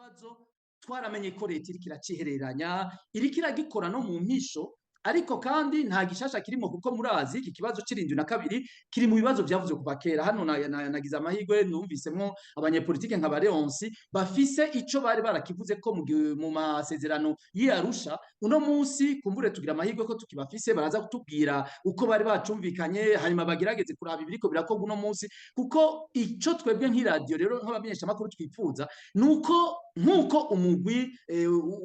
Kibazo twaramenye ko leta iriko iracihereranya, iriko iragikora no mu mpisho, ariko kandi nta gishasha kirimo, kuko murazi iki kibazo c'72 kiri mu bibazo vyavuzwe kuva kera. Hano nagize amahirwe numvisemwo abanyepolitike nka ba Leonsi bafise ico bari barakivuze ko mu masezerano y'i Arusha. Uno munsi kumbure tugira amahirwe ko tukibafise, baraza kutubwira uko bari bacumvikanye, hanyuma bagerageze kuraba ibiriko birakorwa uno munsi, kuko ico twebwe nk'iradiyo rero, nk'abamenyeshamakuru, twipfuza nuko nkuko umugwi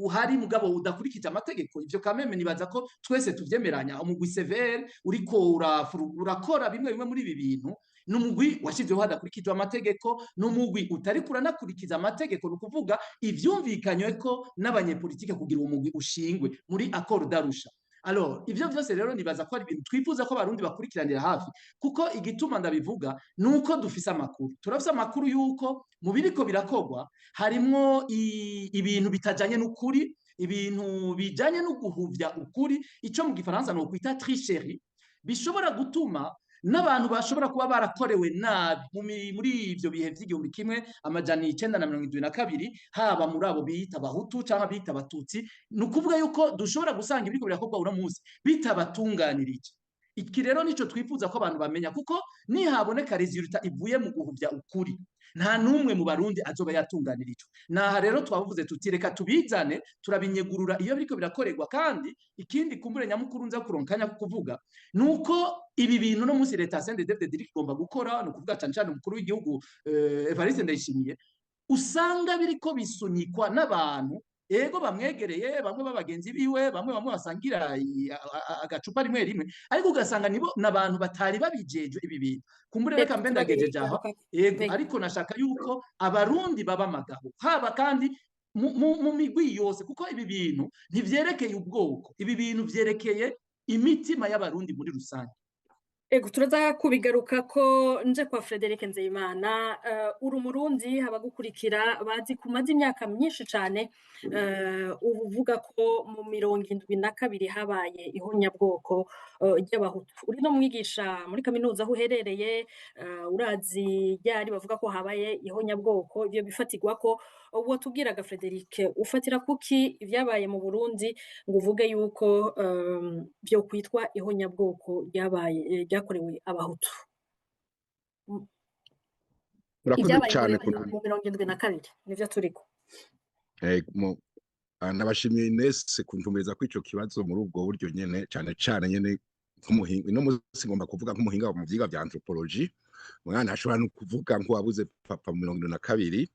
uhari mugabo udakurikije amategeko, ivyo kameme nibaza ko twese tuvyemeranya, umugwi CVR uriko urakora bimwe bimwe muri ibi bintu, n'umugwi washyizweho hadakurikijwe amategeko, n'umugwi utariko uranakurikiza amategeko, ni ukuvuga ivyumvikanywe ko n'abanyepolitike kugira uwo mugwi ushingwe muri accord d'Arusha. Alors, ivyo vyose rero nibaza ko ari ibintu twifuza ko abarundi bakurikiranira hafi, kuko igituma ndabivuga nuko dufise amakuru. Turafise amakuru yuko mu biriko birakorwa harimwo ibintu bitajanye n'ukuri, ibintu bijanye no guhuvya ukuri, ico mu gifaransa no kwita tricherie, bishobora gutuma n'abantu bashobora kuba barakorewe nabi muri ivyo bihe vy'1972, haba muri abo biyita abahutu canke abiyita abatutsi. Ni ukuvuga yuko dushobora gusanga ibiriko birakorwa uno munsi bitabatunganirije. Iki rero nico twifuza ko abantu bamenya, kuko nihaboneka résultat ivuye mu guhuvya ukuri, nta n'umwe mu barundi azoba yatunganirijwe. Naha rero twavuze tuti reka tubizane, turabinyegurura iyo biriko birakorerwa. Kandi ikindi kumbure nyamukuru nza kuronkanya kuvuga nuko ibi bintu no munsi leta ya CNDD-FDD igomba gukora, ni ukuvuga cane cane umukuru w'igihugu Evariste Ndayishimiye, usanga biriko bisunikwa n'abantu ego bamwegereye, bamwe b'abagenzi biwe, bamwe bamwe basangira agacupa rimwe rimwe, ariko ugasanga nibo n'abantu batari babijejwe ibi bintu. Kumbure reka mbe ndagejeje aho. Ego, ariko nashaka yuko abarundi baba amagabo, haba kandi mu migwi yose, kuko ibi bintu ntivyerekeye ubwoko, ibi bintu vyerekeye imitima y'abarundi muri rusange. Ego, turaza kubigaruka ko nje kwa Frederic Nzeyimana. Uri umurundi, abagukurikira bazi kumaze imyaka myinshi cane uvuga ko mu 72 habaye ihonyabwoko ry'abahutu. Uri no mwigisha muri kaminuza aho uherereye, urazi ryari bavuga ko habaye ihonyabwoko, ivyo bifatirwa ko uwo tubwiraga. Frederic, ufatira kuki ivyabaye mu Burundi ngo uvuge yuko vyo kwitwa ihonyabwoko ryabaye, ryakorewe abahutu? Urakoze Ibyabaye cyane. Mu 72 nivyo turiko. Nabashimiye Ines kuntumiriza kuri ico kibazo muri ubwo buryo nyene, cane cane nyene nk'umuhinga. Ino munsi ngomba kuvuga nk'umuhinga mu vyigwa vya anthropologie, mwana ashobora no kuvuga nk'uwabuze papa mu 72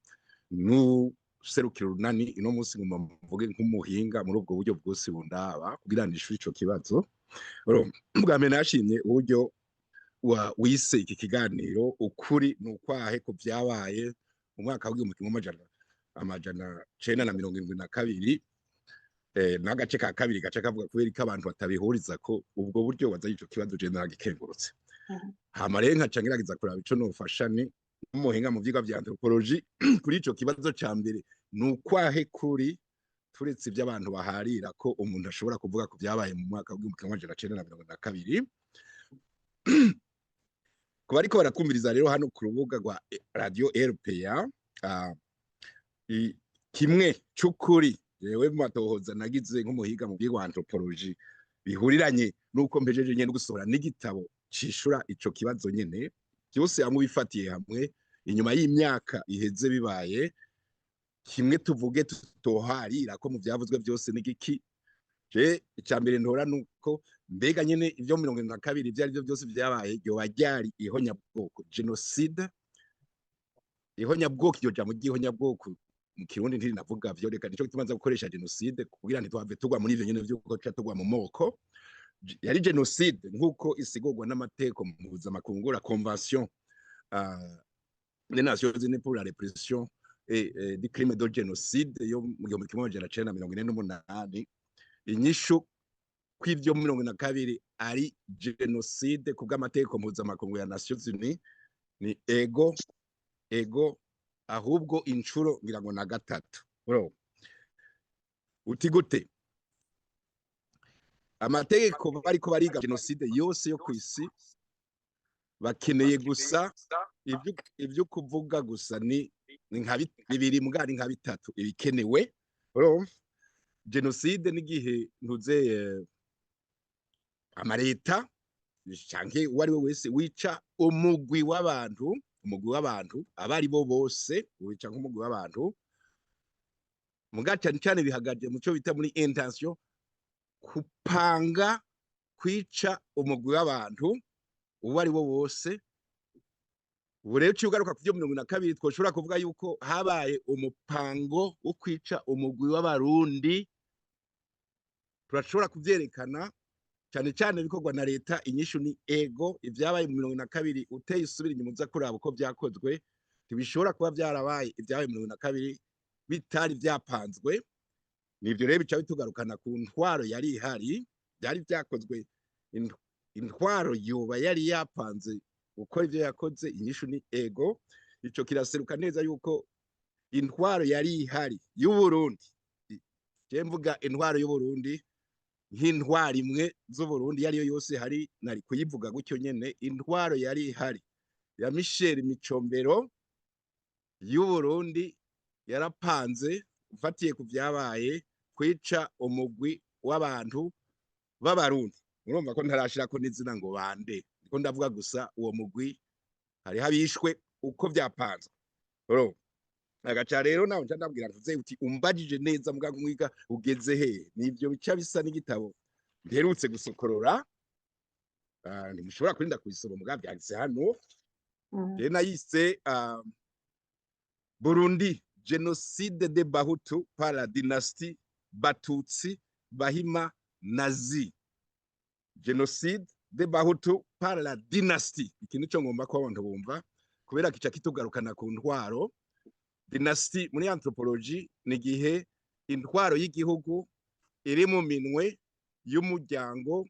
n'userukira urunani. Ino munsi ngomba mvuge nk'umuhinga muri ubwo buryo bwose bundaba kugira nishure ico kibazo. Bwa mbere nashimye uburyo wise iki kiganiro "Ukuri ni ukwahe ku vyabaye mu mwaka w'1972", n'agace ka kabiri gace kavuga kubera ko abantu batabihuriza ko ubwo buryo wazanye ico kibazo, je naragikengurutse. Hama rero nkaca ngerageza kuraba ico nofasha ni nk'umuhinga mu vyigwa vya anthropologie kuri ico kibazo ca mbere: ni ukwahe kuri, turetse ivyo abantu baharira ko umuntu ashobora kuvuga ku vyabaye mu mwaka w'1972? Ku bariko baratwumviriza rero hano ku rubuga rwa radio RPA, kimwe c'ukuri jewe mu matohoza nagize nk'umuhiga mu vyigwa anthropologie, bihuriranye nuko mpejeje nyene gusohora n'igitabo cishura ico kibazo nyene, vyose hamwe bifatiye hamwe inyuma y'imyaka iheze bibaye, kimwe tuvuge tutoharira ko mu vyavuzwe vyose n'igiki? Je icya mbere ntora nuko mbega nyene ivyo 72, ivyo ari byo byose vyabaye, ryoba ryari ihonyabwoko, génocide, ihonyabwoko? Iryo jambo ry'ihonyabwoko mu kirundi ntirinavuga vyo, reka nico gituma nza gukoresha génocide kugira ntituhave tugwa muri ivyo nyene vy'uko tuca tugwa mu moko. Yari génocide nk'uko isigurwa n'amategeko mpuzamakungu, la Convention des Nations Unies pour la répression et du crime de génocide yo mu 1948. Inyishu kw'ivyo 72 ari génocide ku bw'amategeko mpuzamakungu ya Nations Unies ni ego, ego, ahubwo incuro ngira ngo na gatatu. Bro, uti gute? Amategeko bariko bariga génocide yose yo kw'isi bakeneye gusa ivyo kuvuga gusa ni Ni nka bibiri, muga ni nka bitatu ibikenewe. Urumva, génocide n'igihe ntuzeye amareta canke uwo ari we wese wica umugwi w'abantu, umugwi w'abantu aba ari bo bose, wica nk'umugwi w'abantu, muga cane cane bihagaje mu cyo bita muri intention, kupanga kwica umugwi w'abantu uwo ari wo wose. Ubu rero uciye ugaruka ku byo 72, twoshobora kuvuga yuko habaye umupango wo kwica umugwi w'Abarundi. Turashobora kuvyerekana cane cane bikorwa na leta. Inyishu ni ego. Ivyabaye mu 72, uteye isubira inyuma uza kuraba uko vyakozwe, ntibishobora kuba vyarabaye ivyabaye mu 72 bitari vyapanzwe. Nivyo rero bica bitugarukana ku ntwaro yari ihari, byari vyakozwe. Intwaro yoba yari yapanze gukora ivyo yakoze. Inyishu ni ego. Ico kiraseruka neza yuko intwaro yari ihari y'Uburundi, je mvuga intwaro y'Uburundi nk'intwaro imwe z'Uburundi iyo ariyo yose hari, nari kuyivuga gutyo nyene. Intwaro yari ihari ya Michel Micombero y'Uburundi yarapanze, ufatiye ku vyabaye, kwica umugwi w'abantu b'Abarundi. Urumva ko ntarashirako n'izina ngo bande, ndiko ndavuga gusa uwo mugwi hariho abishwe uko vyapanzwe. Urumva, agaca rero nawe nca ndabwira ntuze uti umbajije neza, muga mwiga ugeze hehe? Nivyo bica bisa n'igitabo mperutse gusokorora. Ntimushobora kurinda kubisoma, muga vyanditse hano. Rero nayise "Burundi, génocide de Bahutu par la dynastie Batutsi Bahima Nazi". Génocide de Bahutu par la dynastie, iki nico ngomba ko abantu bumva, kubera kica kitugarukana ku ntwaro. Dynastie muri anthropologie ni igihe intwaro y'igihugu iri mu minwe y'umuryango,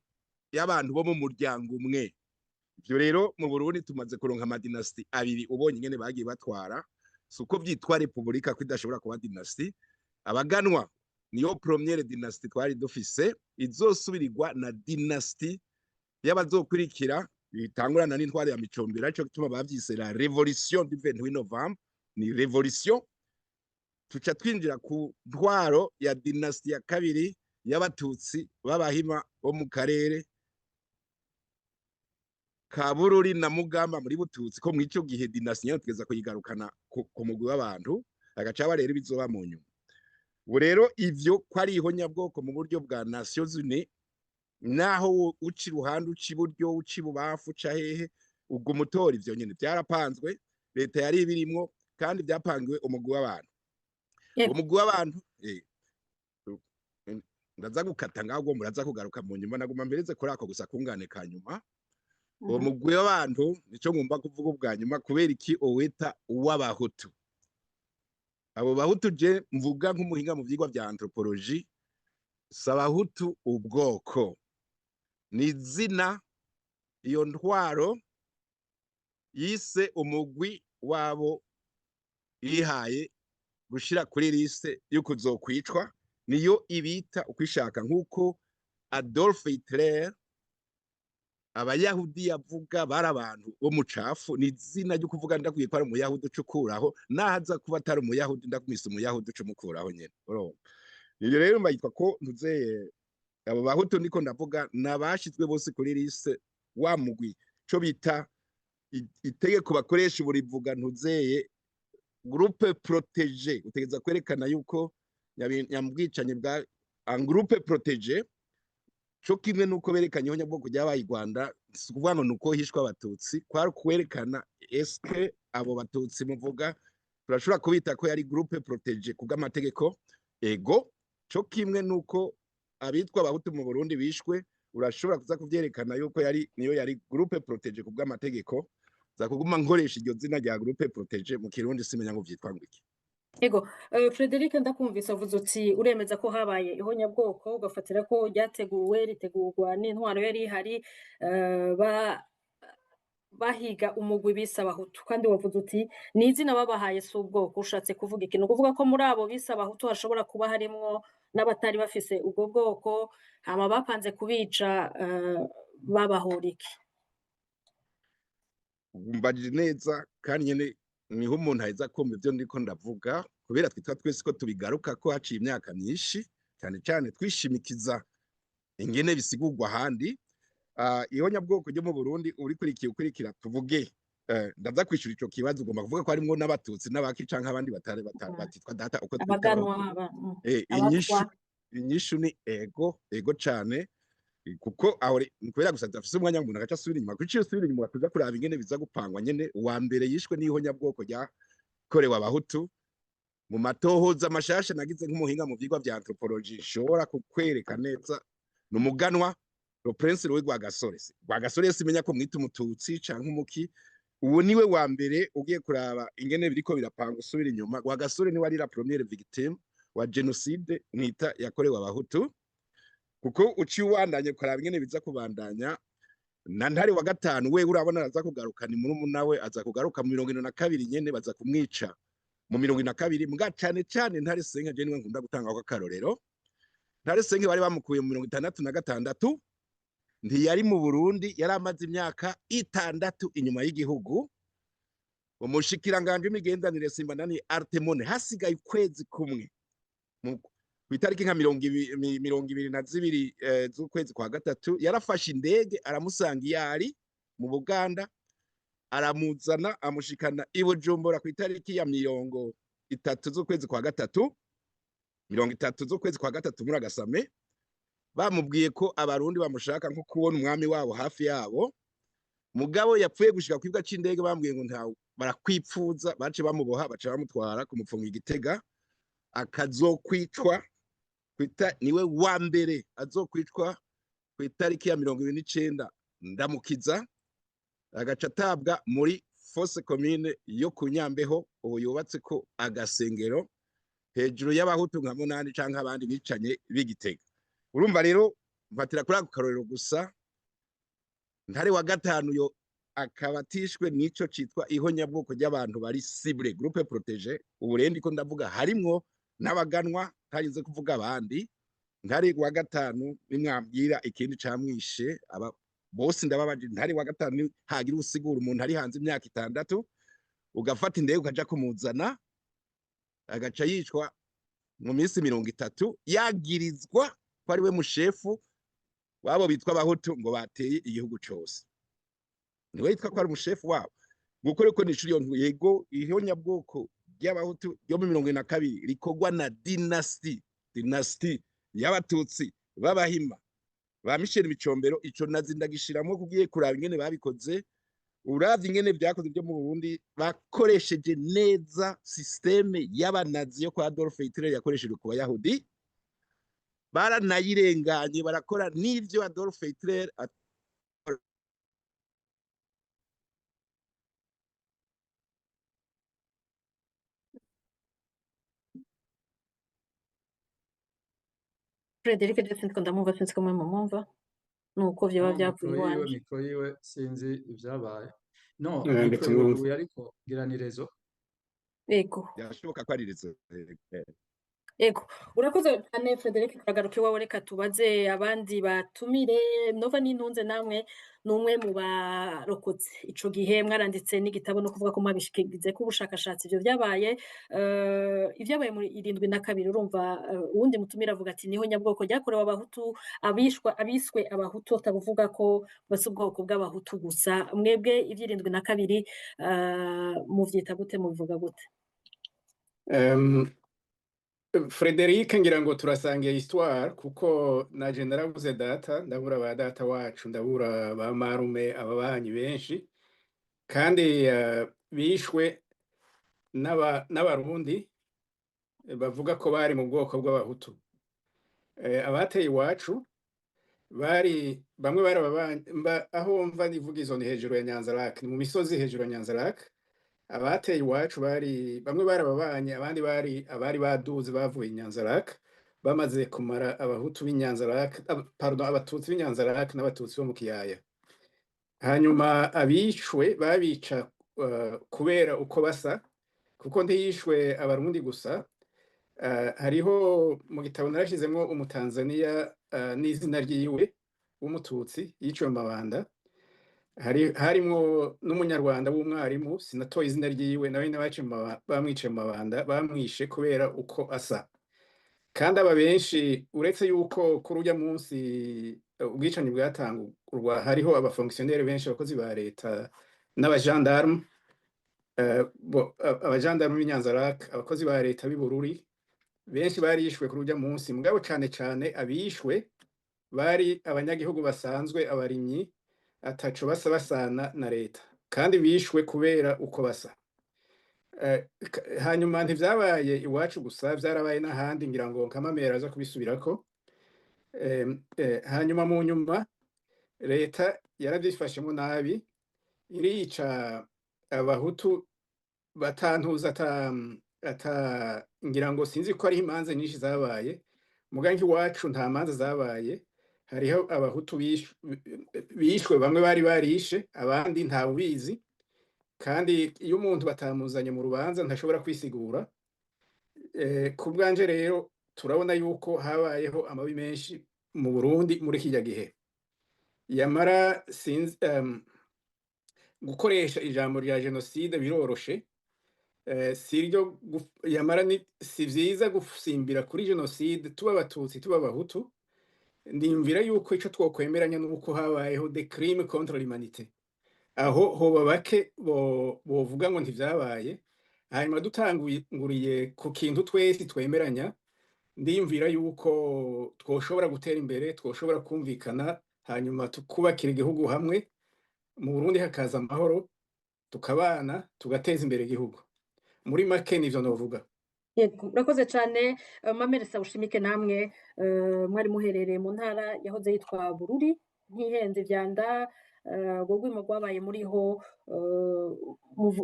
y'abantu bo mu muryango umwe. Ivyo rero mu Burundi tumaze kuronka amadynasties abiri. Ubonye ingene bagiye batwara, si uko vyitwa repubulika ko idashobora kuba dynastie. Abaganwa niyo première dynastie twari dufise, izosubirirwa na dynastie y'abazokurikira, bitangurana n'intwaro ya Micombero. Arico gituma bavyise la révolution du 28 novembre. Ni révolution, tuca twinjira ku ntwaro ya dynastie ya kabiri y'Abatutsi b'Abahima bo mu karere ka Bururi na Mugamba muri Bututsi, ko mw'ico gihe dynastie nyene tugeza kuyigarukana ku mugwi w'abantu, agaca aba rero bizoba mu nyuma. Ubu rero ivyo ko ari ihonyabwoko mu buryo bwa Nations Unies, naho uca iruhande, uca iburyo, uca ibubamfu, uca hehe, ubwo umutora ivyo nyene vyarapanzwe, leta yari ibirimwo, kandi vyapangiwe umugwi w'abantu. Uwo mugwi w'abantu, ndaza gukata ngaho, muraza kugaruka mu nyuma. Naguma mpereze kuri ako gusa kungane ka nyuma. Uwo mugwi w'abantu nico ngomba kuvuga ubwa nyuma. Kubera iki uwita uw'Abahutu? Abo Bahutu je mvuga nk'umuhinga mu vyigwa vya anthropologie, si Abahutu ubwoko, ni izina iyo ntwaro yise umugwi wabo yihaye gushira kuri liste y'ukuzokwicwa. Niyo ibita ukwishaka, nk'uko Adolf Hitler Abayahudi yavuga bari abantu bo mucafu. Ni izina ryo kuvuga ndakwiye ko ari Umuyahudi, ucukuraho nahaza kuba atari Umuyahudi, ndakumisa Umuyahudi ucumukuraho nyene. Urumva, ibyo rero bayitwa ko ntuzeye abo Bahutu ndiko ndavuga nabashizwe bose kuri liste, wa mugwi co bita itegeko bakoresha ubu rivuga ntuzeye groupe protégé. Utegeza kwerekana yuko nyabwicanyi bwa en groupe protégé, co kimwe nuko berekanye ihonyabwoko ryabaye i Rwanda. Si ukuvuga ngo nuko hishwe Abatutsi, kwari kwerekana eske abo Batutsi muvuga turashobora kubita ko yari groupe protégé kubw'amategeko. Ego, co kimwe nuko abitwa Abahutu mu Burundi bishwe, urashobora kuza kuvyerekana yuko yari niyo yari groupe protégé kubw'amategeko. Za kuguma nkoresha iryo zina rya groupe protégé, mu Kirundi simenya ngo vyitwa ngo iki. Ego, Frederic, ndakumvise avuze uti uremeza ko habaye ihonyabwoko, ugafatira ko ryateguwe, ritegurwa n'intwaro yari ihari, bahiga umugwi bise Abahutu. Kandi wavuze uti ni izina babahaye, si ubwoko. Ushatse kuvuga iki? Ni ukuvuga ko muri abo bise Abahutu hashobora kuba harimwo n'abatari bafise ubwo bwoko, hama bapanze kubica babahora iki? Umbajije neza kandi nyene. Niho umuntu aheza kumva ivyo ndiko ndavuga, kubera twitwa twese ko tubigaruka ko haciye imyaka myinshi, cyane cyane twishimikiza ingene bisigurwa ahandi. Ihonyabwoko ryo mu Burundi urikurikiye ukurikira, tuvuge, ndaza kwishura ico kibazo. Ugomba kuvuga ko harimwo n'Abatutsi n'abaki canke abandi batari batitwa data uko twita Abaganwa. Abahutu. Abatwa. Inyishu ni ego, ego cane, kuko aho kubera gusa tudafise umwanya, umuntu agaca asubira inyuma. Kuko iyo usubira inyuma kuza kuraba ingene biza gupangwa nyene, uwa mbere yishwe n'ihonyabwoko ryakorewe Abahutu, mu matohoza mashasha nagize nk'umuhinga mu vyigwa vya anthropologie, nshobora kukwereka neza, ni umuganwa le prince Louis Rwagasore. Rwagasore simenya ko mwita Umututsi canke umuki. Uwo niwe wa mbere. Ugiye kuraba ingene biriko birapanga, usubira inyuma, Rwagasore niwe ari la première victime wa génocide nita yakorewe Abahutu, kuko uciye ubandanye kuraba ingene biza kubandanya na Ntare wa gatanu, we urabona aza kugaruka, ni murumuna we, aza kugaruka mu 72 nyene, baza kumwica mu 72. Mbwa cane cane Ntare Senke, je niwe nkunda gutanga ko akarorero. Ntare Senke bari bamukuye mu 66, ntiyari mu Burundi, yari amaze imyaka 6 inyuma y'igihugu. Umushikiranganje w'imigenderanire Simbananiye Artemone, hasigaye ukwezi kumwe, ku itariki nka 22 z'ukwezi kwa gatatu, yarafashe indege aramusanga iyo ari mu Buganda, aramuzana, amushikana i Bujumbura ku itariki ya 30 z'ukwezi kwa gatatu, 30 z'ukwezi kwa gatatu muri agasame. Bamubwiye ko Abarundi bamushaka nko kubona umwami wabo hafi yabo. Mugabo yapfuye gushika ku kibuga c'indege, bambwiye ngo ntawe barakwipfuza, bace bamuboha, baca bamutwara kumupfunga Igitega, akazokwicwa kwita, niwe wa mbere azokwicwa ku itariki ya 29 Ndamukiza, agaca atabwa muri fosse commune yo ku Nyambeho, ubu yubatse ko agasengero, hejuru y'Abahutu nka munani canke abandi bicanye b'Igitega. Urumva rero, mfatira kuri ako karorero gusa. Ntare wa gatanu yo akaba atishwe n'ico citwa ihonyabwoko ry'abantu bari cible, groupe protégé. Ubu rero ndiko ndavuga harimwo n'abaganwa, ntarinze kuvuga abandi. Ntare wa gatanu, nimwambwira ikindi camwishe, aba bose ndababaje. Ntare wa gatanu, hagira usigura umuntu ari hanze imyaka 6, ugafata indege ukaja kumuzana, agaca yicwa mu minsi 30, yagirizwa ko ari we mushefu wabo bitwa Abahutu ngo bateye igihugu cose? Niwe yitwa ko ari umushefu wabo. Gukora ko nishuri iyo yego, ihonyabwoko ry'Abahutu ryo mu 72 rikorwa na dynastie y'Abatutsi b'Abahima ba Michel Micombero, ico nazi ndagishiramwo. Kugiye kuraba ingene babikoze, uravye ingene vyakoze byo mu Burundi, bakoresheje neza système y'Abanazi yo kwa Adolf Hitler yakoreshejwe ku Bayahudi. Baranayirenganye, barakora n'ivyo Adolf Hitler. Frederic je sinzi ko ndamwumva, sinzi ko mwe mumwumva, nuko vyoba No, vyavuye micro yiwe iwanje. Micro yiwe sinzi ivyabaye. No, Ndetse micro mwumva. yuguruye, ariko ngira ni réseau. Ego. Byashoboka ko ari réseau. Ego, urakoze cyane Frederic, turagaruka iwawe. Reka tubaze abandi batumire. Nova n'Intunze, namwe ni umwe mu barokotse ico gihe, mwaranditse n'igitabo, no kuvuga ko mwabishikize ko ubushakashatsi ivyo vyabaye, ivyabaye muri 72. Urumva, uwundi mutumire avuga ati niho nyabwoko ryakorewe Abahutu, abishwa abiswe Abahutu, atabuvuga ko basi ubwoko bw'Abahutu gusa. Mwebwe ivy' 72 muvyita gute, mubivuga gute? Frederic ngira ngo turasangiye histoire, kuko naje narabuze data, ndabura ba data wacu, ndabura ba marume, ababanyi benshi, kandi bishwe n'Abarundi bavuga ko bari mu bwoko bw'Abahutu. Abateye iwacu bari bamwe bari ababanyi aho mva nivuga izo ni hejuru ya Nyanza-Lac, ni mu misozi hejuru ya Nyanza-Lac. Abateye iwacu bari bamwe bari ababanyi, abandi bari abari baduze bavuye i Nyanza-Lac, bamaze kumara Abahutu b'i Nyanza-Lac, pardon, Abatutsi b'i Nyanza-Lac n'Abatutsi bo mu Kiyaya. Hanyuma abishwe babica kubera uko basa, kuko ntiyishwe Abarundi gusa. Hariho mu gitabo narashizemwo Umutanzaniya, n'izina ryiwe, w'Umututsi yiciwe mu Mabanda. Harimwo n'umunyarwanda w'umwarimu, sinatoye izina ryiwe, nawe nabaciye bamwice mu mabanda, bamwishe kubera uko asa. Kandi aba benshi, uretse yuko kuri urya munsi ubwicanyi bwatangurwa hariho abafonctionnaire benshi, abakozi ba leta n'abagendarme, abagendarme b'i Nyanza-Lac, abakozi ba leta b'i Bururi, benshi barishwe kuri urya munsi. Mugabo cane cane abishwe bari abanyagihugu basanzwe, abarimyi, ataco basa basana na leta, kandi bishwe kubera uko basa. Hanyuma ntivyabaye iwacu gusa, vyarabaye n'ahandi, ngira ngo Nkamamera aza kubisubirako. Hanyuma mu nyuma leta yaravyifashemwo nabi, irica abahutu batantuza ata ngira ngo sinzi ko hariho imanza nyinshi zabaye, muga nk'iwacu nta manza zabaye. Hariho abahutu bishwe, bamwe bari barishe, abandi ntawubizi, kandi iyo umuntu batamuzanye mu rubanza ntashobora kwisigura. Ku bwanje rero turabona yuko habayeho amabi menshi mu Burundi muri kirya gihe. Yamara sinzi, gukoresha ijambo rya jenoside biroroshe, siryo yamara si vyiza gusimbira kuri jenoside, tuba abatutsi tuba abahutu. Ndiyumvira yuko ico twokwemeranya nuko habayeho des crimes contre l'humanité. Aho hoba bake bovuga ngo ntivyabaye. Hanyuma dutanguriye ku kintu twese twemeranya, ndiyumvira yuko twoshobora gutera imbere, twoshobora kumvikana, hanyuma tukubakira igihugu hamwe, mu Burundi hakaza amahoro, tukabana, tugateza imbere igihugu. Muri make nivyo novuga. Yego, urakoze cane. Mamere Sawushimike, namwe mwari muherereye mu ntara yahoze yitwa Bururi, ntihenze Vyanda, urwo rwimo rwabaye muriho,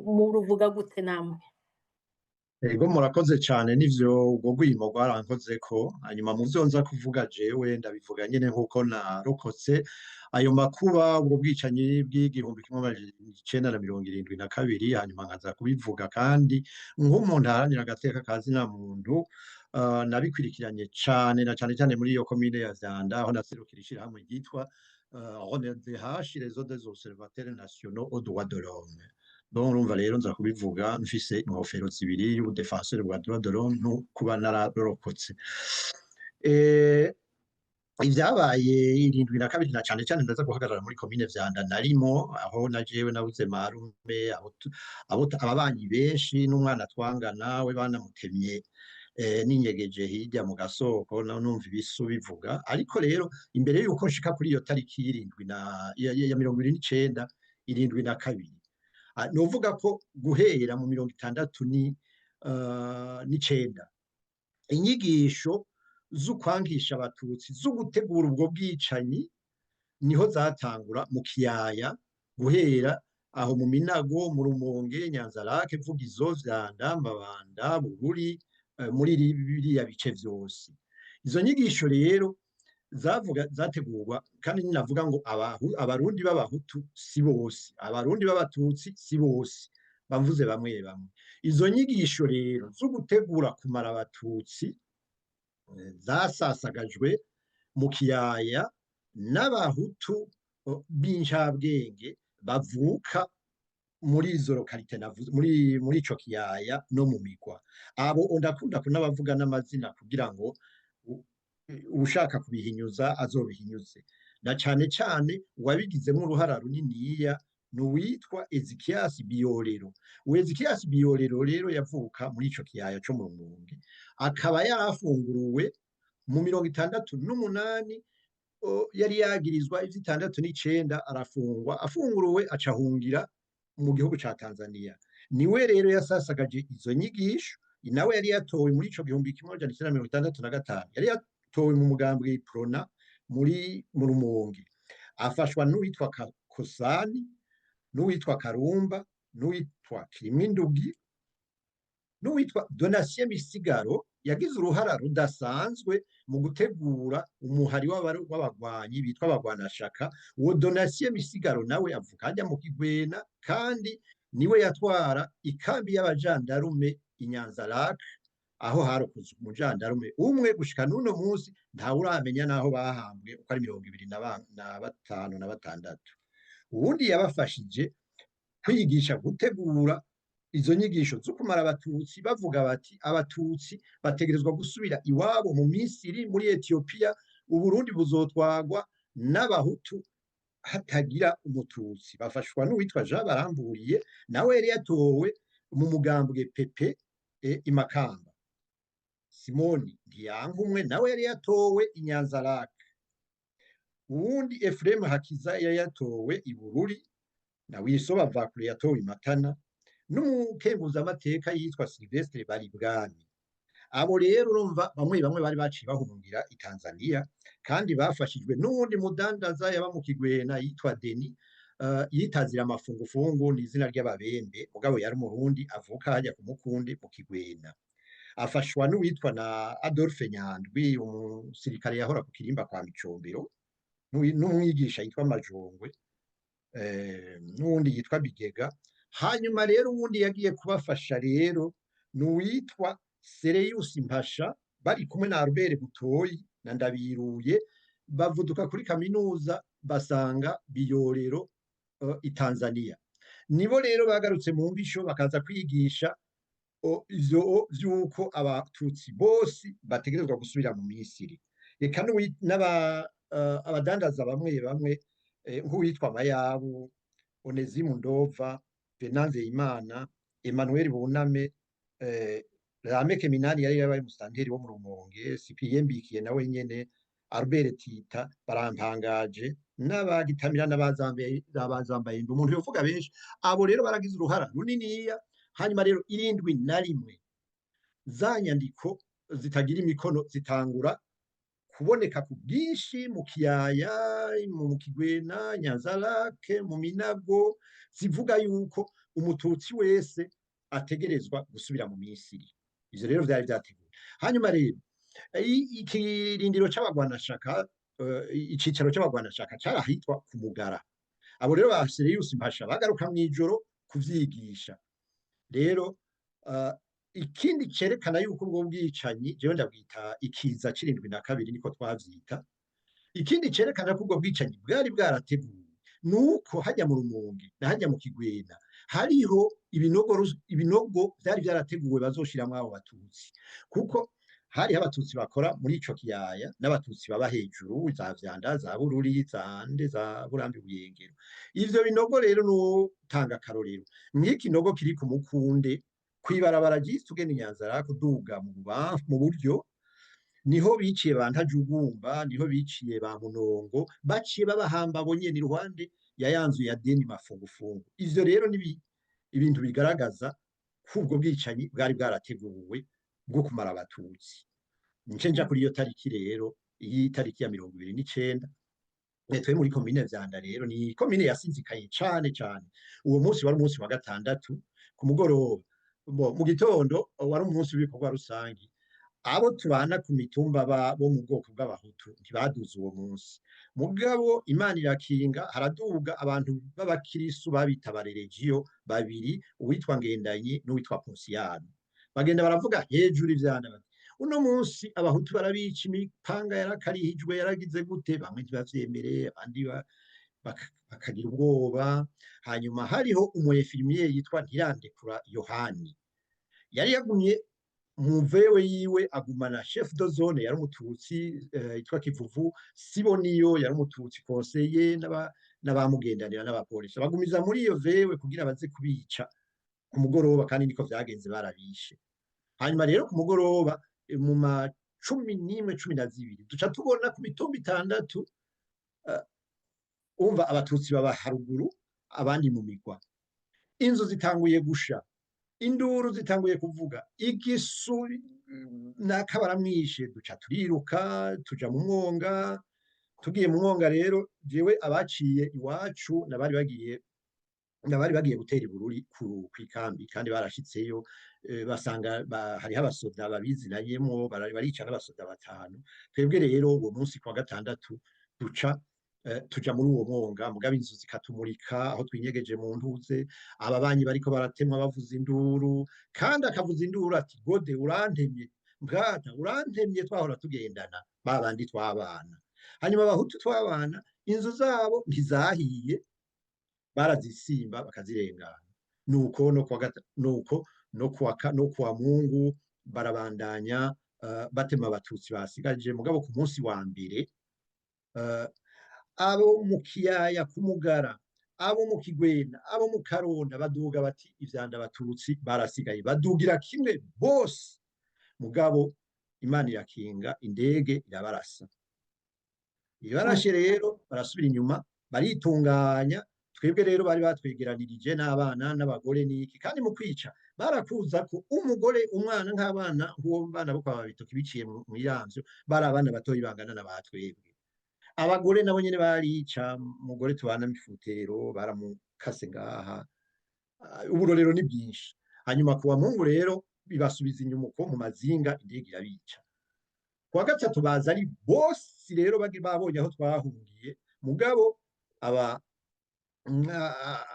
muruvuga gute namwe? Ego, murakoze cyane. Nivyo, urwo rwimo rwarankozeko. Hanyuma mu vyo nza kuvuga, jewe ndabivuga nyene nkuko narokotse ayo makuba, ubwo bwicanyi bw'1972. Hanyuma nkaza kubivuga kandi nk'umuntu aharanira agateka ka zina muntu, nabikurikiranye cane, na cane cane muri iyo komine ya Vyanda, aho naserukira ishirahamwe ryitwa RONDH, Réseau des Observateurs Nationaux aux Droits de l'Homme. Donc urumva rero nza kubivuga mfise inkofero zibiri, y'ubudéfenseur bwa droit de l'homme no kuba nararokotse. Ivyabaye 72, na cane cane ndaza guhagarara muri komine Vyanda narimo, aho na jewe nabuze marume, abo ababanyi benshi, n'umwana twangana we banamutemye, ninyegeje hirya mu gasoko na numva ibisu bivuga. Ariko rero imbere yuko nshika kuri iyo tariki y'irindwi na ya 29 72, novuga ko guhera mu 69 inyigisho z'ukwangisha abatutsi, zo gutegura ubwo bwicanyi, niho zatangura mu kiyaya, guhera aho mu Minago, mu Rumonge, Nyanzarake, Vugizo, Vyanda, Mabanda, Bururi, muri biriya bice vyose. Izo nyigisho rero zavuga, zategurwa, kandi ninavuga ngo abarundi b'abahutu si bose, abarundi b'abatutsi si bose, bamvuze bamwe bamwe. Izo nyigisho rero zo gutegura kumara abatutsi zasasagajwe mu kiyaya n'abahutu b'incabwenge bavuka muri izo localités navuze, muri ico kiyaya no mu migwa. Abo ndakunda kunabavuga n'amazina kugira ngo ushaka kubihinyuza azobihinyuze, na cane cane uwabigizemo uruhara runiniya ni uwitwa Ezekias Biyorero. Uwo Ezekias Biyorero rero yavuka muri ico kiyaya co mu Rumonge, akaba yarafunguruwe mu 68, yari yagirizwa ivy' 69, arafungwa. Afunguruwe acahungira mu gihugu ca Tanzania. Niwe rero yasasagaje izo nyigisho. Nawe yari yatowe muri ico 1965, yari yatowe mu mugambwe Prona muri mu Rumonge, afashwa n'uwitwa Kosani, n'uwitwa Karumba, n'uwitwa Kirimwindugi, n'uwitwa Donatien Misigaro, yagize uruhara rudasanzwe mu gutegura umuhari w'abagwanyi bitwa abagwanashaka. Uwo Donatien Misigaro nawe avuka ajya mu Kigwena, kandi niwe yatwara ikambi y'abajandarume i Nyanza-Lac, aho harokoze umujandarume umwe. Gushika n'uno munsi ntawe uramenya n'aho bahambwe uko ari 25 na 6. Uwundi yabafashije kwigisha gutegura izo nyigisho zo kumara abatutsi, bavuga bati abatutsi bategerezwa gusubira iwabo mu Misiri, muri Ethiopia, Uburundi buzotwagwa n'abahutu hatagira umututsi. Bafashwa n'uwitwa Jean Baramburiye, nawe yari yatowe mu mugambwe PP i Makamba. Simoni Ntiyankumwe nawe yari yatowe i Nyanza-Lac. Uwundi Efrem Hakiza yari yatowe i Bururi, na Wisoba Vakure yatowe i Matana, n'umukenguzamateka yitwa Sylvestre Baribwami. Abo rero urumva bamwe bamwe bari baciye bahungira i Tanzania, kandi bafashijwe n'uwundi mudandaza yaba mu Kigwena yitwa Deni, yitazira amafungufungu, ni izina ry'ababembe, mugabo yari umurundi avuka hajya ku Mukundi mu Kigwena. Afashwa n'uwitwa na Adolphe Nyandwi, umusirikare yahora ku kirimba kwa Micombero, n'umwigisha yitwa Majongwe, n'uwundi yitwa Bigega. Hanyuma rero uwundi yagiye kubafasha rero ni uwitwa Sereyusi Mpasha, bari kumwe na Albert Butoyi na Ndabiruye, bavuduka kuri kaminuza basanga Biyorero i Tanzania. Nibo rero bagarutse mu mbisho bakaza kwigisha ivyo vy'uko abatutsi bose bategerezwa gusubira mu Misiri. Reka abadandaza bamwe bamwe, nk'uwitwa Mayabu, Onezimu Ndova, Venanze Imana, Emmanuel Buname, Rameke Minani yari yabaye umusitanteri wo mu Rumonge, Cyprien Mbikiye nawe nyene, Albert Tita barampangaje, n'abagitamira n'abazambaye umuntu yovuga benshi. Abo rero baragize uruhara runiniya. Hanyuma rero 71 za nyandiko zitagira imikono zitangura kuboneka ku bwinshi mu Kiyaya, mu Kigwena, Nyanza-Lac, mu Minago, zivuga yuko umututsi wese ategerezwa gusubira mu Misiri. Ivyo rero vyari vyateguwe. Hanyuma rero ikirindiro c'abagwanashaka, icicaro c'abagwanashaka carahitwa ku Mugara. Abo rero ba Sereyusi Mpasha bagaruka mw'ijoro kuvyigisha. Rero ikindi cerekana yuko ubwo bwicanyi, jewe ndabwita ikiza c'72, niko twavyita, ikindi cerekana ko ubwo bwicanyi bwari bwarateguwe nuko hajya mu Rumonge na hajya mu Kigwena hariho ibinogo vyari vyarateguwe bazoshiramwo abo batutsi, kuko hariho abatutsi bakora muri ico kiyaya n'abatutsi baba hejuru za Vyanda, za Bururi, za Nde, za Burambi, Buyengero. Ivyo binogo rero notanga akarorero nk'ikinogo kiri ku Mukunde kw'ibarabara ryitwa ugenda i Nyanza-Lac kuduga mu bubamfu mu buryo, niho biciye ba Ntajugumba, niho biciye ba Munongo, baciye babahamba bo nyene iruhande ya ya nzu ya Deni Mafungufungu. Ivyo rero ni ibintu bigaragaza ko ubwo bwicanyi bwari bwarateguwe bwo kumara abatutsi. Nce nja kuri iyo tariki rero, iyi tariki ya 29, twe muri komine Vyanda rero ni komine yasinzikaye cane cane. Uwo munsi wari umunsi wa gatandatu ku mugoroba, mu gitondo wari umunsi w'ibikorwa rusangi. Abo tubana ku mitumba bo mu bwoko bw'abahutu ntibaduze uwo munsi, mugabo Imana irakinga haraduga abantu b'abakirisu babita abareregiyo babiri, uwitwa Ngendanyi n'uwitwa Ponsiyano. Bagenda baravuga hejuru ivyanda bati uno munsi abahutu barabica, imipanga yarakarihijwe, yaragize gute. Bamwe ntibavyemere, abandi bakagira ubwoba. Hanyuma hariho umu infirmier yitwa Ntirandekura Yohani, yari yagumye mu vewe yiwe, agumana chef de zone yari umututsi yitwa Kivuvu, Siboniyo yari umututsi conseiller, n'abamugendanira n'abapolisi, bagumiza muri iyo vewe kugira baze kubica ku mugoroba, kandi niko vyagenze, barabishe. Hanyuma rero ku mugoroba mu ma 11, 12, duca tubona ku mitumba 6, umva abatutsi baba haruguru abandi mu migwa, inzu zitanguye gusha, induru zitanguye kuvuga, igisu nakabaramwishe. Duca turiruka tuja mu mwonga. Tugiye mu mwonga rero, jewe abaciye iwacu nabari bagiye gutera ibururi kw'ikambi, kandi barashitseyo, basanga hariho abasoda babizinanyemwo, barica n'abasoda batanu. Twebwe rero uwo munsi kwa gatandatu duca tuja muri uwo mwonga, mugabo inzu zikatumurika aho twinyegeje mu ntuze, ababanyi bariko baratemwa bavuza induru, kandi akavuza induru ati: "Gode urantemye, mbwata urantemye." Twahora tugendana babandi twabana. Hanyuma abahutu twabana inzu zabo ntizahiye. Barazisimba bakazirengana. Nuko no kuwa nuko no kuwa no kuwa Mungu barabandanya batema abatutsi basigaje. Mugabo ku munsi wa mbere abo mu kiyaya kumugara, abo mu Kigwena, abo mu Karonda baduga bati ivyanda abatutsi barasigaye, badugira kimwe bose. Mugabo Imana irakinga, indege irabarasa. Ibarashe rero barasubira inyuma, baritunganya. Twebwe rero bari batwegeranirije n'abana n'abagore n'iki, kandi mu kwica barakuza ko umugore, umwana, nk'abana nk'uwo bana bo kwa Babitoki biciye mu iramvyo, bari abana batoyi bangana na batwebwe. Abagore nabo nyene barica. Umugore tubana mifutero baramukase ngaha. Uburorero ni bwinshi. Hanyuma kuwa Mungu rero bibasubiza inyuma uko mu mazinga, indege irabica. Kuwa gatatu baza ari bose rero, babonye aho twahungiye. Mugabo aba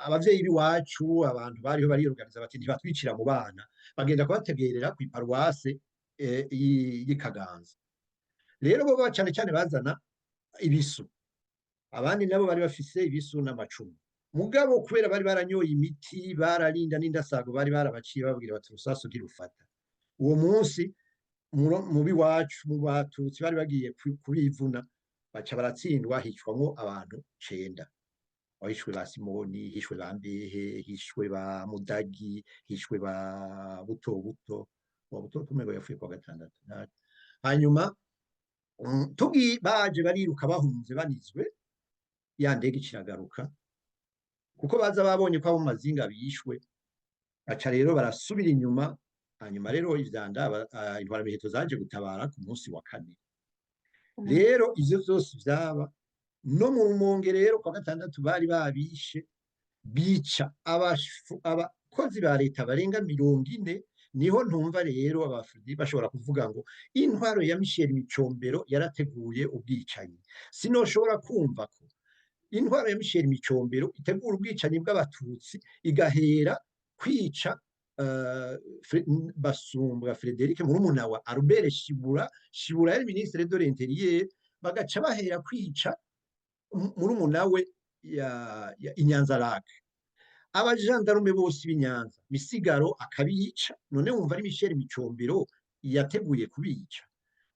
abavyeyi b'iwacu, abantu bariho bariyoganiza bati ntibatwicira mu bana, bagenda kubategerera ku iparuwase y'i Kaganza. Rero bo cane cane bazana ibisu, abandi nabo bari bafise ibisu n'amacumu. Mugabo kubera bari baranyoye imiti, bararinda n'indasago bari barabaciye, babwira bati urusasu ntirufata. Uwo munsi mu biwacu mu batutsi bari bagiye kubivuna, baca baratsindwa, hicwamwo abantu 9. Hishwe ba Simoni, hishwe ba Mbehe, hishwe ba Mudagi, hishwe ba Buto Buto. Wa Buto tumengo yapfuye kuwa gatandatu. Hanyuma tugi baje bariruka bahunze banizwe, ya ndege ikiragaruka kuko baza babonye ko abo mazinga bishwe, baca rero barasubira inyuma. Hanyuma rero ivyanda intwaramiheto zaje gutabara ku munsi wa kane. Rero ivyo vyose vyaba no mu Rumonge. Rero kwa gatandatu bari babishe, bica abakozi ba leta barenga 40. Niho ntumva rero abafridi bashobora kuvuga ngo intwaro ya Michel Micombero yarateguye ubwicanyi. Sinoshobora kumva ko intwaro ya Michel Micombero itegura ubwicanyi bw'abatutsi, igahera kwica Basumbwa Frederic, murumuna wa Albert Shibura. Shibura yari ministre de l'Intérieur, bagaca bahera kwica murumuna we ya Inyanza-Lac, abajandarume bose b'Inyanza, Misigaro akabica. None wumva ari Michel Micombero yateguye kubica?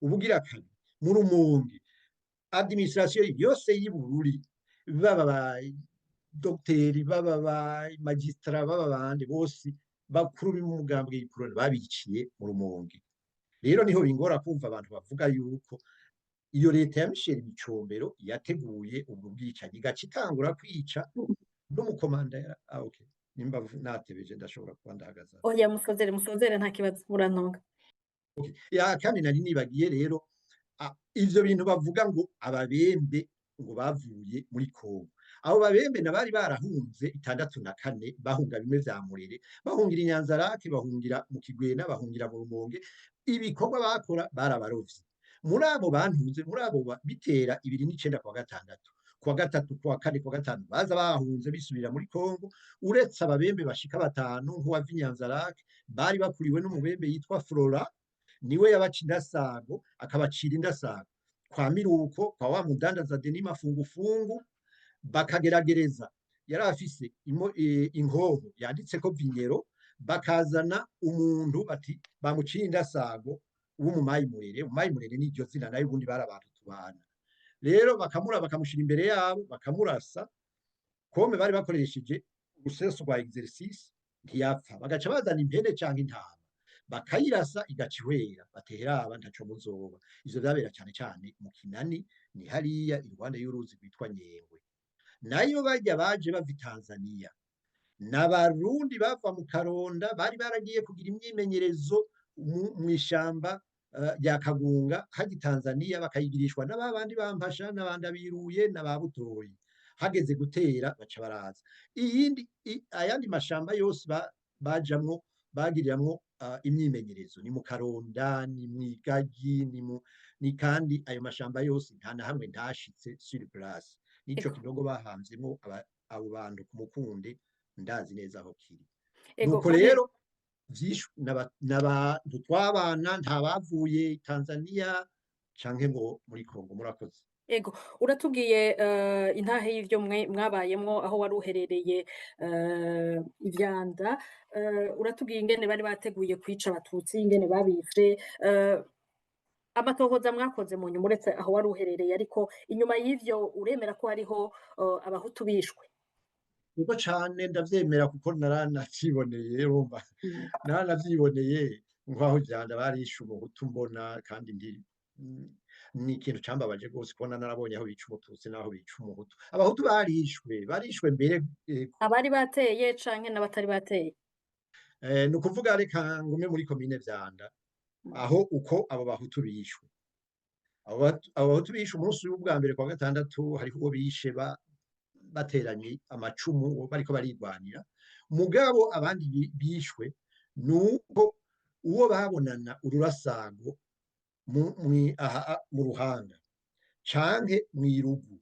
Ubugira kabiri, mu Rumonge administration yose y'Ibururi, baba ba docteur, baba ba magistrat, baba bande bose bakuru b'umugambwe y'Iprona, babiciye mu Rumonge. Rero niho bingora kumva abantu bavuga yuko iyo leta ya Michel Micombero yateguye ubwo bwicanyi, igaca itangura kwica n'umukomanda yara. Okay, nimba natebeje ndashobora kuba ndahagaze. Oya, musozere, musozere, nta kibazo, murantunga. Okay. Ya, kandi nari nibagiye rero ivyo bintu bavuga ngo ababembe ngo bavuye muri Kongo. Abo babembe nabari barahunze 64, bahunga bimwe vya Murere, bahungira Inyanza-Lac, bahungira mu Kigwena, bahungira mu Rumonge. Ibikorwa bakora barabarovye. Muri abo bantuze, muri abo bitera 29 kwa gatandatu, kuwa gatatu, kuwa kane, kuwa gatanu, baza bahunze bisubira muri Kongo, uretse ababembe bashika 5 nk'uwava Inyanza-Lac, bari bakuriwe n'umubembe yitwa Flora, niwe yabaca indasago, akabacira indasago kwa Miruko, kwa wa mudandaza Denis Mafungufungu. Bakageragereza, yari afise inkoho yanditseko Vinyero, bakazana umuntu bati bamuciye indasago w'umumayi Murere. Umumayi Murere n'iryo zina, nayo ubundi bari abantu tubana. Rero bakamura, bakamushira imbere yabo, bakamurasa kome bari bakoresheje urusesu rwa exercice, ntiyapfa. Bagaca bazana impene canke intama, bakayirasa igaca ihwera, batera aba ntaco muzoba. Ivyo vyabera cane cane mu Kinani, ni hariya iruhande y'uruzi rwitwa Nyengwe. Nayo barya baje bava i Tanzania n'abarundi bava mu Karonda, bari baragiye kugira imyimenyerezo mw'ishamba rya Kagunga hajya Tanzania, bakayigirishwa n'ababandi bampasha n'abandi abiruye n'ababutoyi. Hageze gutera baca baraza. Iyindi ayandi mashamba yose bajamwo bagiriramwo imyimenyerezo ni mu Karonda, ni mw'Igagi, ni kandi ayo mashamba yose nta na hamwe ntashitse sur place. Nico kinogo bahamvyemwo abo bantu ku Mukunde, ndazi neza aho kiri. Nuko rero vyishwe n'abantu twabana, nta bavuye Tanzania canke ngo muri Kongo. Murakoze. Ego, uratubwiye intahe y'ivyo mwabayemwo aho wari uherereye ivyanda, uratubwiye ingene bari bateguye kwica abatutsi, ingene babishe, amatohoza mwakoze mu nyuma uretse aho wari uherereye, ariko inyuma y'ivyo uremera ko hariho abahutu bishwe? Ubwo cane ndavyemera kuko naranavyiboneye, urumva naranavyiboneye nk'aho ivyanda barishe umuhutu mbona, kandi ni ikintu cambabaje rwose kubona narabonye aho bica umututsi n'aho bica umuhutu. Abahutu barishwe mbere abari bateye canke n'abatari bateye. Ni ukuvuga reka ngume muri komine Vyanda aho uko abo bahutu bishwe. Abo bahutu bishwe umunsi w'ubwa mbere kwa gatandatu, hariho uwo bishe bateranye amacumu bariko barigwanira. Mugabo abandi bishwe nuko uwo babonana ururasago mu ruhanga canke mw'irugu,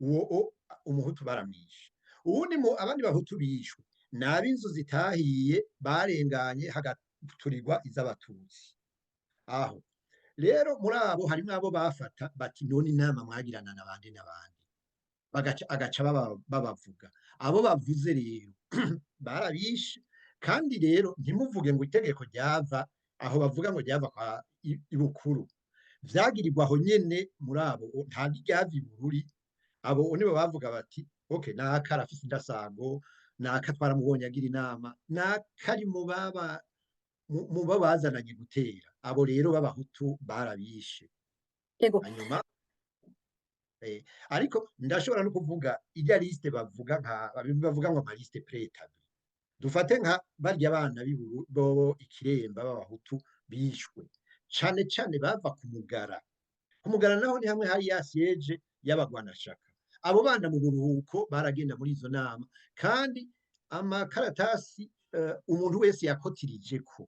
uwo umuhutu baramwishe. Uwundi abandi bahutu bishwe n'ab'inzu zitahiye barenganye hagaturirwa iz'abatutsi. Aho rero muri abo harimwo abo bafata bati none inama mwagirana n'abandi n'abandi, agaca babavuga. Abo bavuze rero barabishe. Kandi rero ntimuvuge ngo itegeko ryava aho bavuga ngo ryava kwa ibukuru, vyagirirwa aho nyene muri abo, nta ryava ibururi. Abo nibo bavuga bati okay, naka arafise indasago, naka twaramubonye agira inama, naka ari mu babazananye gutera. Abo rero b'abahutu barabishe. Hanyuma ariko ndashobora no kuvuga irya liste bavuga nka bavuga ngo ama liste préétablie. Dufate nka barya abana bo ikiremba b'abahutu bishwe cane cane bava ku Mugara. Ku Mugara naho ni hamwe hari ya siège y'abagwanashaka. Abo bana mu buruhuko baragenda muri izo nama, kandi amakaratasi umuntu wese yakotirije ko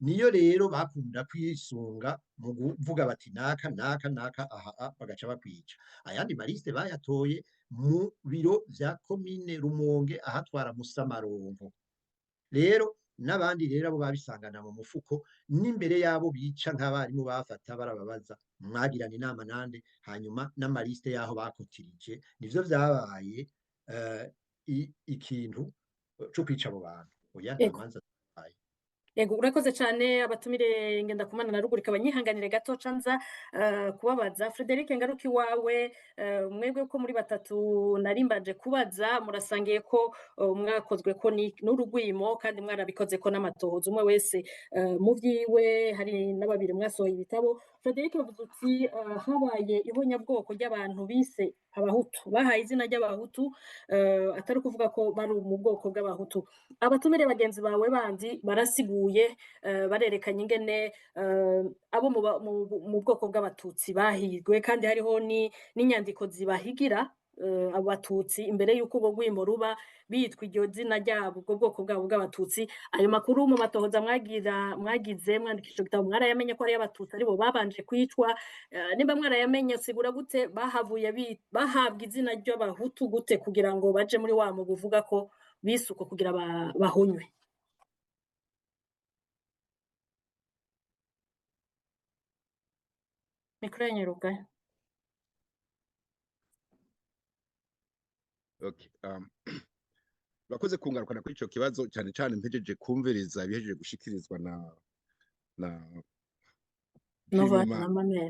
niyo rero bakunda kwisunga mu kuvuga bati naka naka naka aha, bagaca bakwica. Ayandi maliste bayatoye mu biro vya komine Rumonge ahatwara Musamarongo. Rero n'abandi rero abo babisangana mu mufuko n'imbere yabo bica nk'abarimu bafata barababaza mwagirana inama nande, hanyuma n'amaliste yaho bakotirije. Nivyo vyabaye ikintu co kwica abo bantu. Oya, nta manza. Ego, urakoze cane abatumire ngenda kumana na Rugurika banyihanganire gato canza kubabaza. Frederic ngaruki wawe, mwebwe ko muri batatu narimbaje kubaza, murasangiye ko mwakozwe ko n'urugwimo kandi mwarabikoze ko n'amatohoza umwe wese mu vyiwe, hari n'ababiri mwasohoye ibitabo. Frederic bavuze uti habaye ihonyabwoko ry'abantu bise abahutu, bahaye izina ry'abahutu, atari ukuvuga ko bari mu bwoko bw'abahutu. Abatumire bagenzi bawe bandi barasiguye, barerekanye ingene abo mu bwoko bw'abatutsi bahigwe, kandi hariho n'inyandiko zibahigira abatutsi imbere y'uko ubwo rwimo ruba bitwa iryo zina ryabo, ubwo bwoko bwabo bw'abatutsi. Ayo makuru mu matohoza mwagize mwandikisha igitabo, mwarayamenye ko ari abatutsi aribo babanje kwicwa? Nimba mwarayamenye, sigura gute bahavuye bahabwa izina ry'abahutu gute kugira ngo baje muri wa mu buvuga ko bisuko kugira bahonywe? Mikoro yanyaruka. Okay. Bakoze kungarukana kuri ico kibazo cyane cyane mpejeje kumviriza ibihejeje gushikirizwa na Nova na Manera.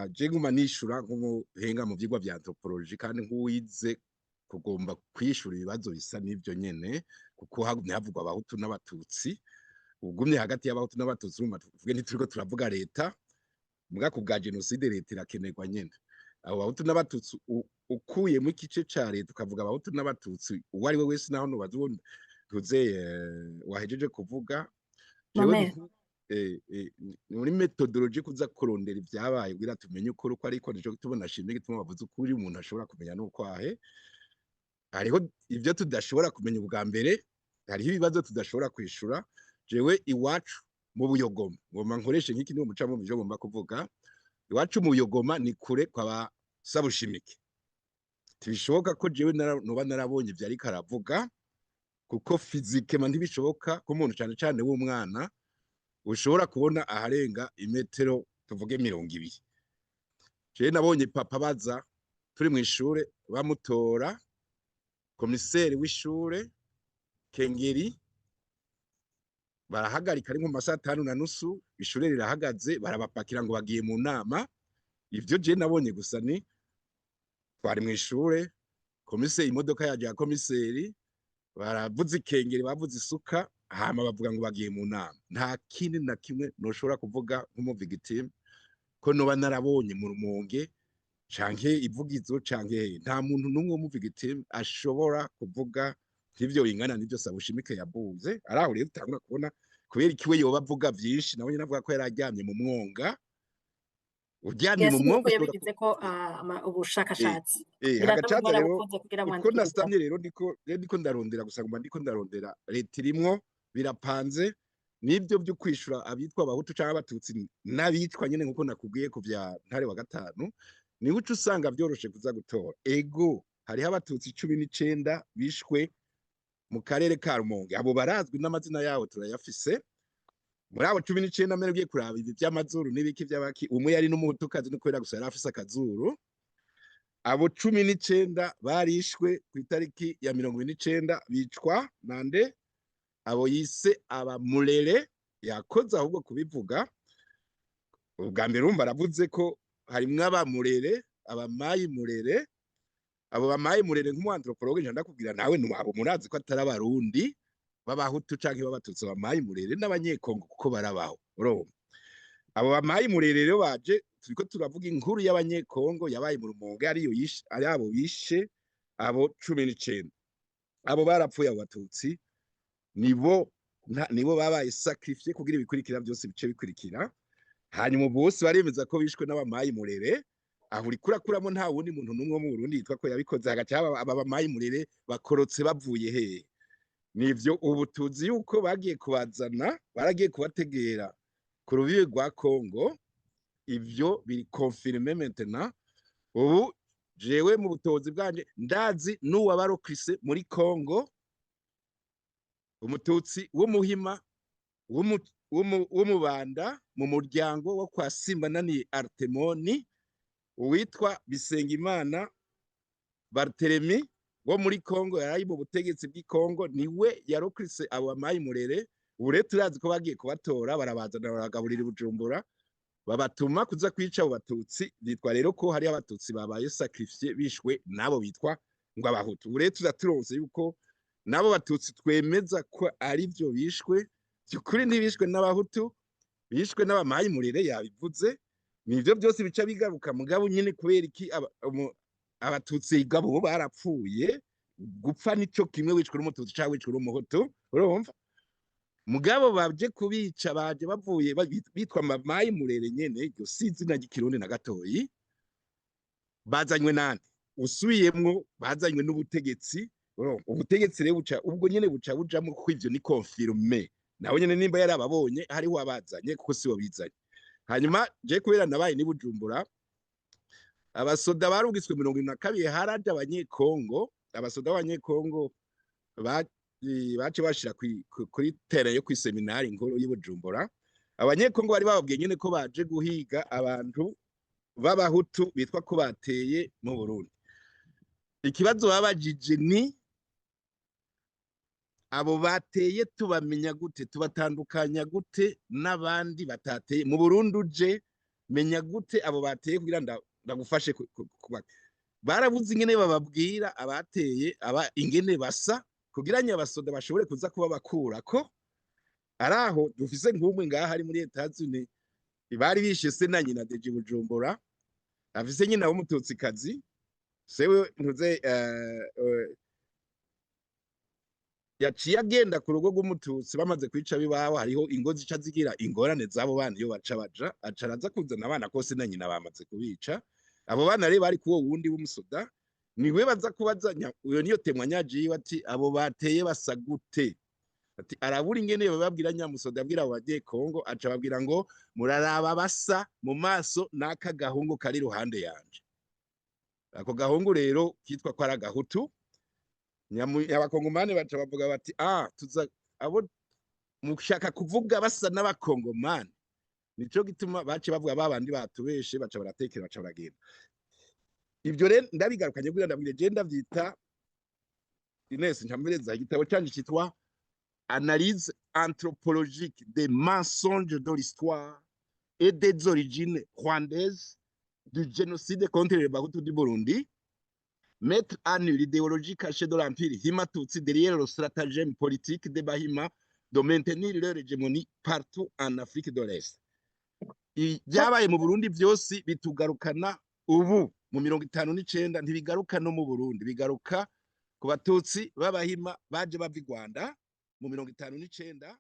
Je nguma nishura nk'umuhinga mu vyigwa vya anthropologie kandi nk'uwize kugomba kwishura ibibazo bisa n'ivyo nyene, kuko hagumye havugwa abahutu n'abatutsi, ugumye hagati y'abahutu n'abatutsi urumva tuvuge ntituriko turavuga leta, muga ku bwa genocide leta irakenerwa nyene. Abo bahutu n'abatutsi ukuyemo igice ca leta ukavuga abahutu n'abatutsi uwo ari we wese, naho nubaza uwo ntuze wahejeje kuvuga muri methodologie kuza kurondera ivyabaye kugira tumenye ukuri uko ariko, nico gituma nashimye gituma bavuze ukuri umuntu ashobora kumenya nuko ahe. Hariho ivyo tudashobora kumenya ubwa mbere, hariho ibibazo tudashobora kwishura. Jewe iwacu mu Buyogoma, ngomba nkoreshe nk'iki niwo muca mu byo ngomba kuvuga. Iwacu mu Buyogoma ni kure kwa Sabushimike. Tibishoboka ko jewe noba narabonye ivyo ariko aravuga, kuko physiquement ntibishoboka ko umuntu cane cane w'umwana ushobora kubona aharenga imetero tuvuge 20. Jewe nabonye papa baza turi mw'ishure bamutora, komiseri w'ishure Kengeri, barahagarika ari nko mu masaha 5:30, ishure rirahagaze, barabapakira ngo bagiye mu nama. Ivyo je nabonye gusa ni twari mw'ishure, komiseri, imodoka yaje ya komiseri, baravuza ikengeri, bavuza isuka, hama bavuga ngo bagiye mu nama. Nta kindi na kimwe noshobora kuvuga nk'umu victime ko noba narabonye mu Rumonge canke ivugizo canke hehe. Nta muntu n'umwe w'umu victime ashobora kuvuga nk'ivyo bingana n'ivyo Sabushimike yavuze. Araho rero utangura kubona kubera ikiwe yoba avuga vyinshi, nawe nyene avuga ko yari aryamye mu mwonga. Uryamye mu Yasiguye ko mwonga ushobora yabigize ko ubushakashatsi. Ngira namwe hagacaza rero mwarabukoze kugira uko mwandike igitabo. nasamye rero ndiko ndarondera gusa, nguma ndiko ndarondera leta irimwo birapanze nibyo byo kwishura abitwa abahutu canke abatutsi n'abicwa nyene, nkuko nakubwiye ku vya Ntare wa gatanu, niho uca usanga vyoroshe kuza gutora. Ego, hariho abatutsi 19 bishwe mu karere ka Rumonge, abo barazwi n'amazina yabo turayafise. Muri abo 19 mbere ugiye kuraba ibi vy'amazuru n'ibiki vy'abaki, umwe yari n'umuhutukazi no kubera gusa yari afise akazuru. Abo 19 barishwe ku itariki ya 29, bicwa nande? Abo yise abamurere. Yakoze ahubwo kubivuga ubwa mbere, urumva aravuze ko harimwo abamurere, abamayi murere. Abo bamayi murere nk'umu anthropologue nje ndakubwira nawe abo murazi ko atari abarundi b'abahutu canke b'abatutsi, abamayi murere n'abanyekongo kuko barabaho. Urumva abo bamayi murere rero baje, turiko turavuga inkuru y'abanyekongo yabaye mu Rumonge, ariyo yishe, ari abo bishe abo 19. Abo barapfuye, abo batutsi nibo babaye sacrifié kugira ibikurikira byose bice bikurikira. Hanyuma bose baremeza ko bishwe n'abamayi murere. Aho uriko urakuramo nta wundi muntu n'umwe wo mu Burundi yitwa ko yabikoze. Hagaca haba aba bamayi murere bakorotse bavuye hehe? Nivyo ubu tuzi yuko bagiye kubazana, baragiye kubategera ku rubibe rwa Congo. Ivyo biri confirmé maintenant. Ubu jewe mu butozi bwanje ndazi n'uwabarokrise muri Congo, umututsi w'umuhima w'umubanda mu muryango wo kwa Simbananiye Artemoni, uwitwa Bisengimana Barthélemy wo muri Congo, yari mu butegetsi bw'i Congo, niwe yarokrise abo bamayi murere. Ubu rero turazi ko bagiye kubatora, barabazana, baragaburira i Bujumbura, babatuma kuza kwica abo batutsi. Bitwa rero ko hari abatutsi babaye sacrifié, bishwe nabo bitwa ngo abahutu. Ubu rero tuza turonse yuko nabo batutsi twemeza ko ari byo bishwe by'ukuri, ntibishwe n'abahutu, bishwe n'abamayi murere, yabivuze. Nivyo byose bica bigaruka. Mugabo nyine kubera iki abatutsi gabo bo barapfuye? Gupfa nico kimwe wicwe n'umututsi canke wicwe n'umuhutu, urumva? Mugabo baje kubica baje bavuye bitwa mamayi murere nyene, iryo si izina ry'ikirundi na gatoyi. Bazanywe nande? Usubiyemwo, bazanywe n'ubutegetsi. Urumva ubutegetsi rero buca ubwo nyene buca bujamwo, kuko ivyo ni confirmé. Nawe nyene nimba yarababonye hariho abazanye, kuko sibo bizanye. Hanyuma je kubera nabaye ni Bujumbura, abasoda barungiswe 72, haraje abanyekongo, abasoda b'abanyekongo bace bashira kuri terrain yo kw'iseminari nkuru y'i Bujumbura. Abanyekongo bari bababwiye nyene ko baje guhiga abantu b'abahutu bitwa ko bateye mu Burundi. Ikibazo babajije ni: abo bateye tubamenya gute, tubatandukanya gute n'abandi batateye mu Burundi? Uje menya gute abo bateye kugira ndagufashe barabuze ingene bababwira abateye aba ingene basa, kugira ngo abasoda bashobore kuza kuba bakurako. Araho dufise nk'umwe ngaha ari muri Etats-Unis, bari bishe se na nyina deje Bujumbura, afise nyina w'umututsikazi, sewe ntuze yaciye agenda ku rugo rw'umututsi bamaze kwica bibaho. Hariho ingo zica zigira ingorane z'abo bana iyo baca baja, aca araza kuzana abana kose na nyina bamaze kubica. Abo bana rero bari kuwo wundi w'umusoda, niwe baza kubazanya. Uyo niyo témoignage yiwe, ati abo bateye basa gute? Ati arabura ingene bababwira. Nyamusoda abwira abo bagiye Kongo, aca ababwira ngo muraraba basa mu maso n'aka gahungu kari iruhande yanje. Ako gahungu rero kitwa ko ari agahutu. Abakongomani baca bavuga bati: ah, tuza abo mushaka kuvuga basa n'abakongomani. Nico gituma bace bavuga babandi batubeshe, baca baratekera, baca baragenda. Ibyo rero ndabigarukanye kugira ndabwire, je ndavyita Ines Ntambereza, igitabo canje citwa Analyse anthropologique des mensonges de l'histoire et des origines rwandaises du génocide contre les Bahutus du Burundi, mettre à nu l'idéologie cachée de l'empire Hima-Tutsi derrière le stratagème politique des Bahima de maintenir leur hégémonie partout en Afrique de l'Est. Ibyabaye mu Burundi byose bitugarukana ubu mu 59, ntibigaruka no mu Burundi, bigaruka ku Batutsi b'Abahima baje bava i Rwanda mu 59.